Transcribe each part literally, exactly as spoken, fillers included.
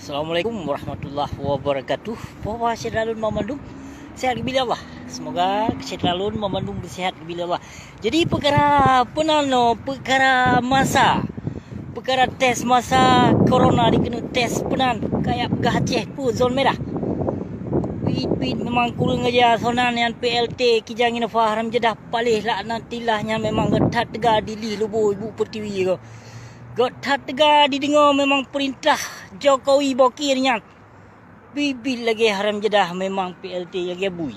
Assalamualaikum warahmatullahi wabarakatuh. Puah-puah syedara lôn banmandum, sehat geubri lé Allah. Semoga syedara lôn banmandum seuhat geubri lé Allah. Jadi peukara peunan nyoe, peukara masa, peukara tes masa corona dikeuneuk tes peunan, kajak peugah Aceh peue zon merah. Pit-pit memang kureueng aja sonan nyan P L T Kijang Innova haram jadah paléh laknatillah nyan memang göt that teuga dilih lubô ibu pertiwi ko. Göt that teuga dideungoe memang peurintah Jokowi bokir nyan. Bit-bit lagèe haram jadah memang P L T lagèe bui.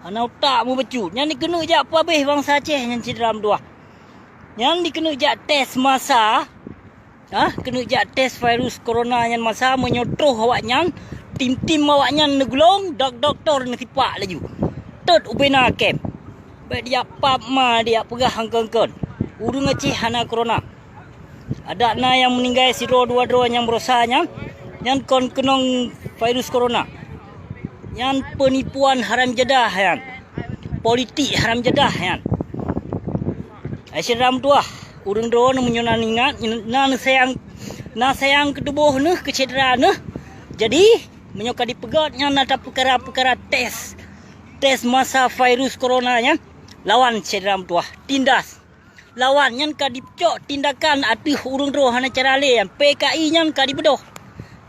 Hana utak mubacut. Nyan dikeuneuk jak peuhabéh bansa Aceh nyan syedara meutuah. Nyan dikeuneuk jak tes masa. Ha, keuneuk jak tes virus corona nyan masa meunyoe troh awaknyan, tim-tim awaknyan neugulong, dok-doktor neusipak laju. Tot ubena kem. Bèk dijak pap ma dijak peugah angkon-angkon. Ureueng Aceh hana corona. Adak na nyang meuninggai sidroe dua droe nyang barosa nyan, nyan kon keunong virus corona. Nyan peunipuan haram jadah nyan. Politik haram jadah nyan. Hai syedara meutuah, ureueng droeneuh meunyoe na ingat, na neusayang, na sayang keu tuboh neuh, keu syedara neuh. Jadi, meunyoe ka dipeugöt nyan atra peukara-peukara tes, tes masa virus corona nyan, lawan syedara meutuah, tindas. Lawan nyan ka dicok tindakan ateueh ureueng droe hana cara lé nyan. P K I nyan ka dibeudôh.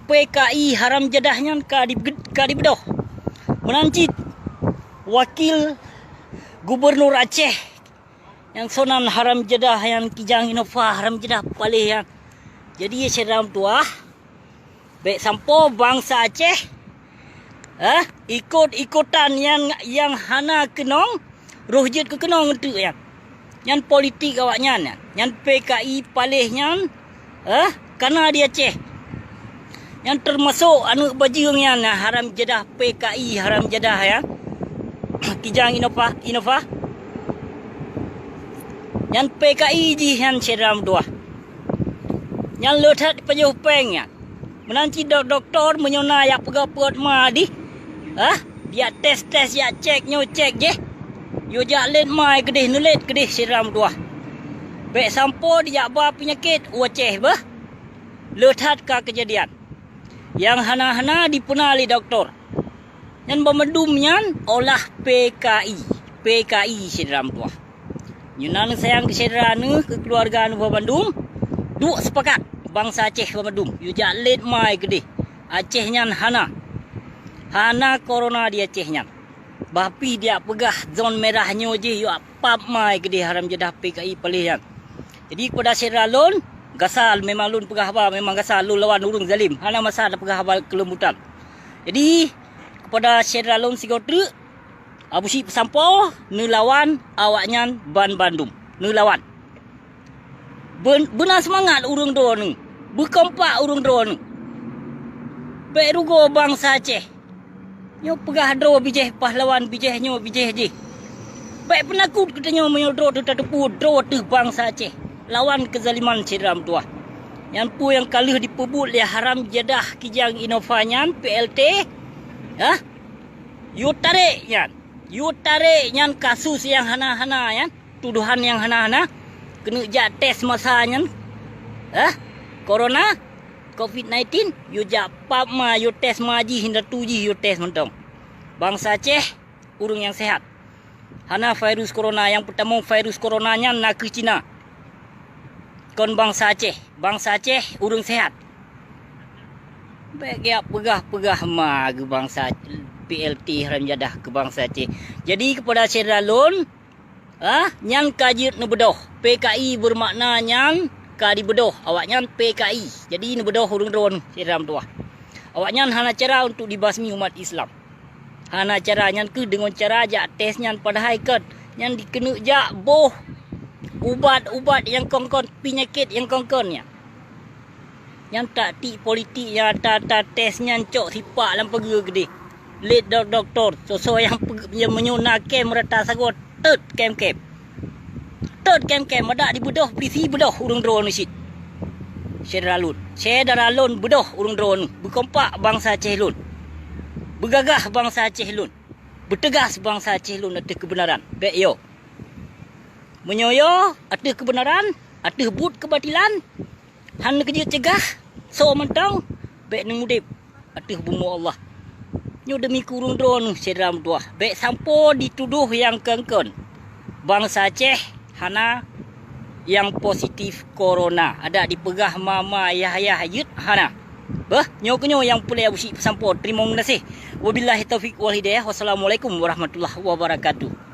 P K I haram jadah nyan ka di-, ka dibeudôh. Meunan cit wakil gubernur Aceh nyang sonan haram jadah nyan Kijang Innova haram jadah paléh nyan. Jadi syedara meutuah, bèk sampoe bansa Aceh, eh, ikot-ikotan nyang, nyang hana keunong, roh jeuet keu keunong eunteuk nyan. Nyan politik awaknyan nyan. Nyan P K I paléh nyan, eh, kana di Aceh. Nyan teumasok aneuk bajeueng nyan, haram jadah P K I, haram jadah nyan. Kijang Innova, Innova. Nyan P K I jih nyan syedara meutuah. Nyan le that pajoh péng nyan. Meunan cit dok-, doktor meunyoe na jak peugöt-peugöt ma dih, hah? Jak tes-tes, jak cek nyoe cek jéh. Yue jak lét ma keudeh, neulét keudeh syedara meutuah. Bèk sampoe dijak ba peunyakét u Aceh beuh. Le that ka keujadian. Nyang hana-hana dipeuna lé doktor. Nyan banmandum nyan olah P K I, P K I syedara meutuah. Nyoe na neusayang keu syedara neuh, keu keuluwarga neuh banmandum, duek seupakat bansa Aceh banmandum. Yue jak lét ma keudeh. Aceh nyan hana. Hana corona di Aceh nyan. Bah pih dijak peugah zon merah nyoe jih yue pap ma keudeh haram jadah P K I paléh nyan. Jadi keupada syedara lôn, gasa memang lôn peugah haba, memang gasa lôn lawan ureueng zalim. Hana masa tapeugah haba keulembutan. Jadi keupada syedara lôn sigoe treuk, Abusyik peusampoe neulawan awaknyan banmandum. Neulawan. Beun-, beuna seumangat ureueng droeneuh. Beukompak ureueng droeneuh. Bèk rugoe bansa Aceh. Nyoe peugah droe bijéh pahlawan, bijéh nyoe bijéh jih. Bèk peunakot geutanyoe meunyoe droe teuh tateupeue droe teuh bansa Aceh. Lawan keuzaliman syedara meutuah. Nyan peue nyang ka lheueh dipeubuet lé haram jadah Kijang Innova nyan P L T. Hah? Yue tarek nyan. Yue tarek nyan kasus nyang hana-hana nyan, tudohan nyang hana-hana. Keuneuk jak tes masa nyan. Hah? Corona, covid nineteen, yue jak pap ma, yue tes ma jih, indatu jih yue tes mantong. Bansa Aceh ureueng nyang sehat. Hana virus corona, nyang peutamong virus corona nyan nakeuh Cina. Kon bansa Aceh, bansa Aceh ureueng sehat. Bèk geujak peugah-peugah ma keu bansa P L T haram jadah keu bansa Aceh. Jadi keupada syedara lôn, ah, nyan ka jeuet neubeudôh. P K I beumakna nyan ka dibeudôh. Awaknyan P K I. Jadi neubeudôh ureueng droeneuh syedara meutuah. Awaknyan hana cara untuk dibasmi umat Islam. Hana cara, nyan kheueh deungon cara jak tes nyan, padahai kon nyan dikeuneuk jak boh ubat-ubat nyang kon-kon, peunyakét nyang kon-kon nyan. Nyan taktik politik nyang ata-ata tes nyan cok sipak lam pageue keudeh. Lé dok-, doktor, soe-soe nyang peuge-, nyang meunyoe na kem rata sagoe, teut kem-kem. Teut kem-kem, madak dibeudôh polisi, beudôh ureueng droeneuh cit. Syedara lôn, syedara lôn beudôh ureueng droeneuh, beukompak bansa Aceh lôn. Beugagah bansa Aceh lôn. Beuteugas bansa Aceh lôn ateueh keubeunaran. Bèk yo. Meunyoe yo ateueh keubeunaran, ateueh buet keubatilan, hana keujeuet cegah, soe mantong, Bék neumudeb ateueh bumoe Allah. Nyoe demi kureueng droeneuh syedara meutuwah. Bék sampoe jitudôh nyang kon-kon. Bansa Aceh hana nyang positif corona. Adak jipeugah ma-ma, yah-yah jeuet hana. Beuh, nyoe keunyoe nyang peureulée Abusyik peusampoe. Teurimong gaséh. Wabillahi taufiq wal hidayah. Wassalamualaikum warahmatullahi wabarakatuh.